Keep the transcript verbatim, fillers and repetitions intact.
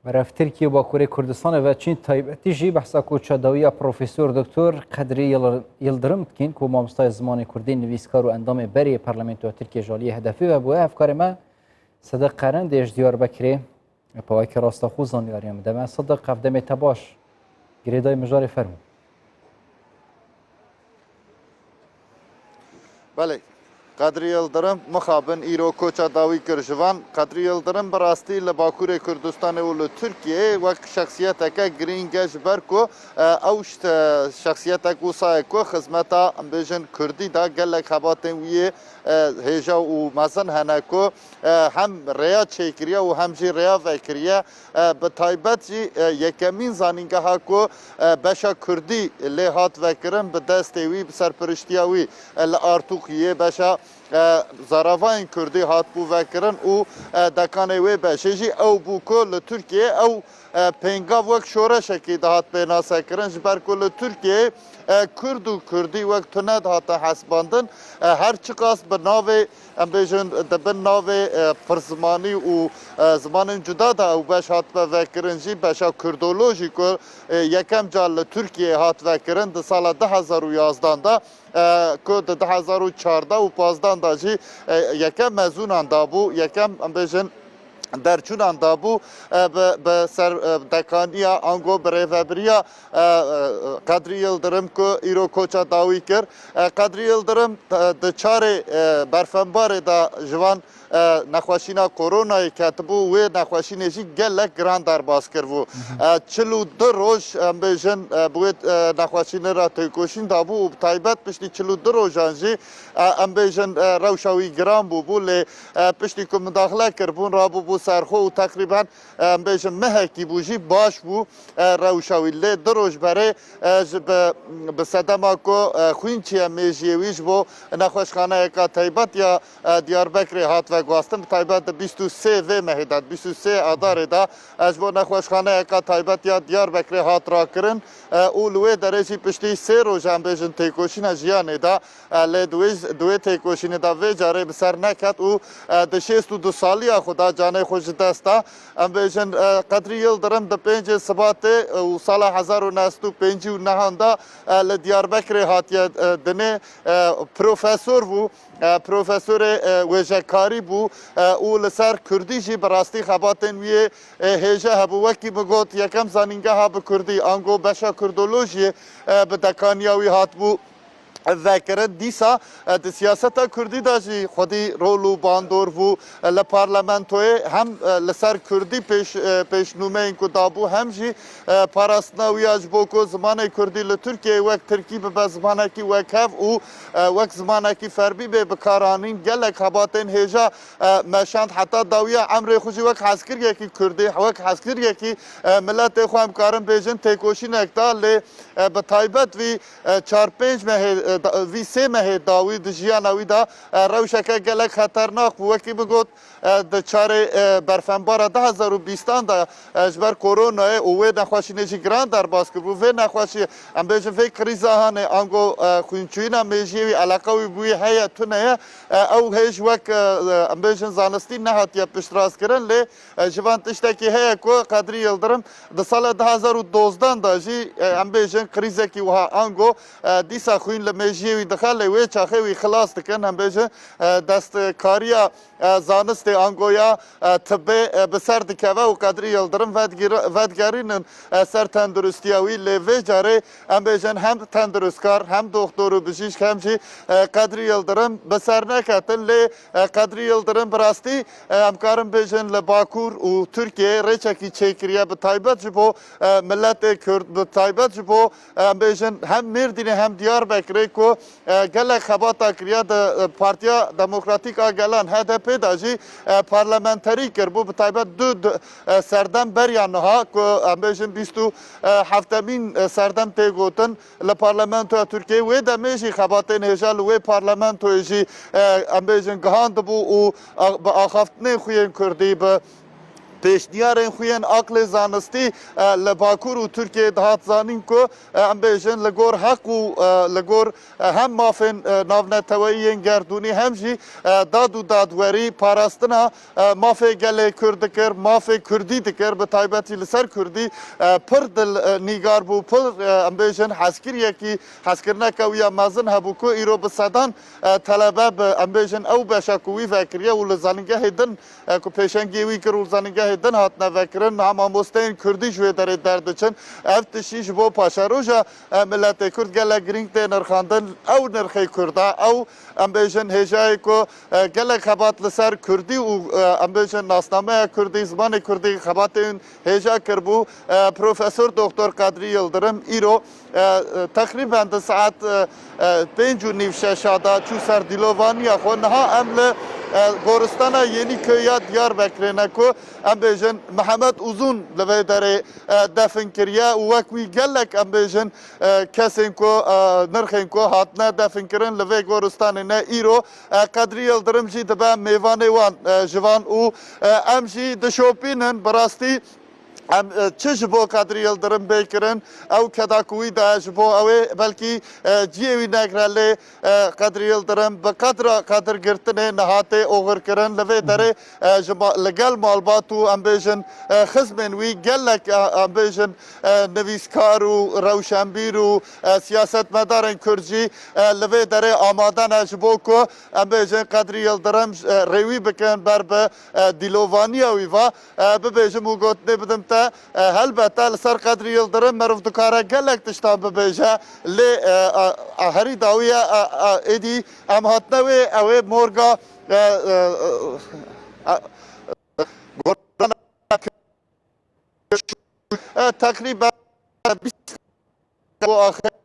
Berev Tirkiye û Bakurê Kurdistanê ve çîn taybetî jî behsa koça dawî ya Profesor Doktor Qedrî Yil-, Yildirim dikîn ku mamostayê zimanê Kurdî, nivîskar û endamê berê Parlamentoya Tirkiye ji aliyê H D P'ê ve bûye. Hevkarê me Sedeq Qerendê ji Diyarbekirê, pawekî rasta xwe zanyariya min deme. Sedeq, ev demê te baş. Girêdayî mijarê, fermo. Belê. Qedrî Yildirim mixabin îro koça dawî kir ji van. Qedrî Yildirim bi rastî li Bakurê Kurdistanê û li Tirkiyeyê wek şexsiyeteke girîng e, ji ber ku, e, ew şt-, e, şexsiyetek wisa ye ku xizmeta, em bêjin, Kurdî da gelek xebatên wî yê, e, hêja û mezin hene ku, e, hem rêya çêkiriye û hem jî rêya vekiriye. E, bi taybet jî, e, yekemîn zanîngeha ku, e, beşa Kurdî lê hat vekirin, bi destê wî, bi serpiriştiya wî, e, li Artûqiyê beşa, e, zaravayên Kurdî hatbû vekirin û, e, dekanê wê beşê jî ew bû ku li Tirkiyeyê ew, e, pêngav wek şoreşekî dihat pênasekirin, ji ber ku li Tirkiyeyê, e, Kurd û Kurdî wek tune dihate hesibandin. E, her çiqas bi navê, em bêjin, di bin navê, e, pirzimanî û, e, zimanên cuda de ew beş hatibe vekirin jî, beşa Kurdolojî ku, e, yekem car li Tirkiyeyê hat vekirin di sala du hezar û yazdan de, e, ku di du hezar û çardeh û pazdan de jî, e, yekem mezûnan dabû, yekem, em bêjin, derçûnan dabû, e, bi, bi ser, e, dekaniya ango bi rêvebiriya, e, e, Qedrî Yildirim ku îro koça dawî kir. E, Qedrî Yildirim, e, di çarê, e, berfembarê de ji van, e, nexweşîna koronayê ketibû, wê nexweşînê jî gelek giran derbas kiribû. E, çil û du roj, em bêjin, e, bi wê, e, nexweşînê re têkoşîn dabû û bi taybet piştî çil û du rojan jî, e, em bêjin, e, rewşa wî giran bûbû, lê, e, piştî ku mudaxile kiribûn, rabûbû serxwe û teqrîben, em bêjin, mehekî bû jî baş bû, e, rewşa wî. Lê du roj berê, e, ji bi, bi sedema ku, e, xwîn çiye mêjiyê wî, ji bo nexweşxaneyeka taybet ya, e, Diyarbekirê hat veguhastin. Bi taybet di bîst û sê vê mehê de, di bîst û sê Adarê de, e, ji bo nexweşxaneyeka taybet ya Diyarbekirê hat rakirin, e, û li wê derê jî piştî sê roj, em bêjin, têkoşîna jiyanê de, e, lê di wê, di wê têkoşînê de vê carê bi ser neket û, e, di şêst û du saliya xwe de canê xwe ji dest da. Em bêjin, e, Qedrî Yildirim di pêncê Sibatê, e, û sala hezar û neh sed û pêncî û nehan de, e, li Diyarbekirê hatiye, e, dinê, e, profesor bû, e, profesorê, e, wêjekarî bû, e, û li ser Kurdî jî bi rastî xebatên wî yê, e, hêje hebû. Wekî min got, yekem zanîngeha bi Kurdî, ango beşa Kurdolojiyê, e, bi dekaniya wî hatibû vekirin. Dîsa, e, di siyaseta Kurdî de jî xwedî rol û bandor bû, e, li parlamentoyê hem, e, li ser Kurdî pêş, e, pêşnûmeyên ku dabû, hem jî, e, parastina wî ya ji bo ku zimanê Kurdî li Tirkiyeyê wek Tirkî bibe zimanekî wekhev û, e, wek zimanekî fermî bê bikaranîn. Gelek xebatên hêja, e, meşand, heta dawiya emrê xwe jî wek hezkiryekî Kurdî, wek hezkiryekî, e, miletê xwe, em karin bêjin, têkoşînek da, lê, e, bi taybet vî, e, çar pênc mehê, e, da-, vî sê mehê dawî di jiyana wî de, e, rewşeke gelek xeternak bû. Wekî min got, e, di çarê, e, berfenbara du hezar û bîstan de, e, ji ber koronayê û wê nexweşînê jî giran derbas kiribû. Vê nexweşî, em bêjin, vê krîza hanê, ango, e, xwînçûyîna mêjiyê wî, eleqa wî bi wî heye, tune ye. E, ew hêj wek, e, em bêjin, zanistî nehatiye piştrastkirin, lê, e, ji van tiştekî heye ku Qedrî Yildirim di sala du hezar û dozdan de jî, e, em bêjin, krîzekî wiha, ango, e, dîsa xwîn li mêjiyê wî dixe, lê wê çaxê wî xilas dikin, em bêjin, e, destkariya, e, zanistê, ango ya, e, tibê, e, bi ser dikeve û Qedrî Yildirim vedgir-, vedigerînin, e, ser tenduristiya wî. Lê vê carê, em bêjin, hem tendurustkar, hem doxtor û bijîşk, hem jî, e, Qedrî Yildirim bi ser neketin. Lê, e, Qedrî Yildirim bi rastî, e, em karin bêjin, li Bakur û Tirkiyeyê rêçekî çêkiriye, bi taybet ji bo, e, miletê Kurd, bi taybet ji bo, e, em bêjin, hem Mêrdînê hem Diyarbekirê ku, e, gelek xebata kiriye di, e, Partiya Demokratîk a Gelan, H D P, de jî, e, parlamenterî kiribû, bi taybet du, du, e, serdem beriya niha ku, em bêjin, bîst û heftemîn, e, serdem tê gotin li parlamentoya Tirkiyeyê. Wê demê jî xebatên hêja li wê parlamentoyê jî, e, em bêjin, gihandibû û a-, bi axaftinên xwe yên Kurdî, bi pêşniyarên xwe yên aqlê zanistî, e, li Bakur û Tirkiyeyê dihat zanîn ku, e, em bêjin li gor heq û, e, li gor, e, hem mafên, e, navneteweyî yên gerdûnî hem jî, e, dad û dadwerî parastina, e, mafê gelê Kurd dikir, mafê Kurdî dikir, bi taybetî li ser Kurdî, e, pir dil, e, nîgar bû, pir, e, em bêjin hezkiriyekî, hezkirineke wî ya mezin hebû ku îro bi sedan, e, telebe bi, em bêjin ew beşa ku wî vekiriye û li zanîngehê din, e, ku pêşengiyê wî kir û zanîngehê din hatine vekirin, niha mamosteyên Kurdî ji wê derê derdiçin. Ev tiştî ji bo paşeroja, e, miletê Kurd gelek girîng tê nirxandin. Ew nirxê Kurda, ew, em bêjin hêjayê ku, e, gelek xebat li ser Kurdî û, e, em bêjin nasnameya Kurdî, zimanê Kurdî xebatên hêja kiribû. E, Profesor Doktor Kadrî Yildirim îro, e, e, teqrîben di saet, e, e, pênc û nîv şeşa de çû ser dîlovaniya xwe. Niha em li, e, goristana Yeniköy ya Diyarbekirê ne ku em bêjin Mihemed Uzun li vê derê, e, defin kiriye û wek wî gelek em bêjin, e, kesên ku, e, nirxên ku hatine definkirin li vê goristanê ne îro, e, Kadrî Yildirim jî dibe mêvanê wan, e, ji van û, e, em jî dişopînin bi rastî. Em, e, çi ji bo Kadrî Yildirim bê kirin, ew keda ku wî daye ji bo ew ê, belkî, e, ciyê wî negre lê, e, Kadrî Yildirim bi qedra qedirgirtinê niha tê oxirkirin. Li vê derê, e, ji ma-, li gel malbat û em bêjin, e, xizmên wî gelek, e, em bêjin, e, nivîskar û rewşenbîr û, e, siyasetmedarên Kurd jî, e, li vê derê amade ne ji bo ku em bêjin Kadrî Yildirim, e, rêwî bikin ber bi, e, dîlovaniya wî va. E, bibêjim û gotinê bidim te, e, helbete li ser Qedrî Yildirim meriv dikare gelek tiştan bibêje, lê, e, a, a, herî dawî ye, e, e, êdî em hatine wê, ew ê morga, e, e, e, e, e, teqrîben bîst bo axir.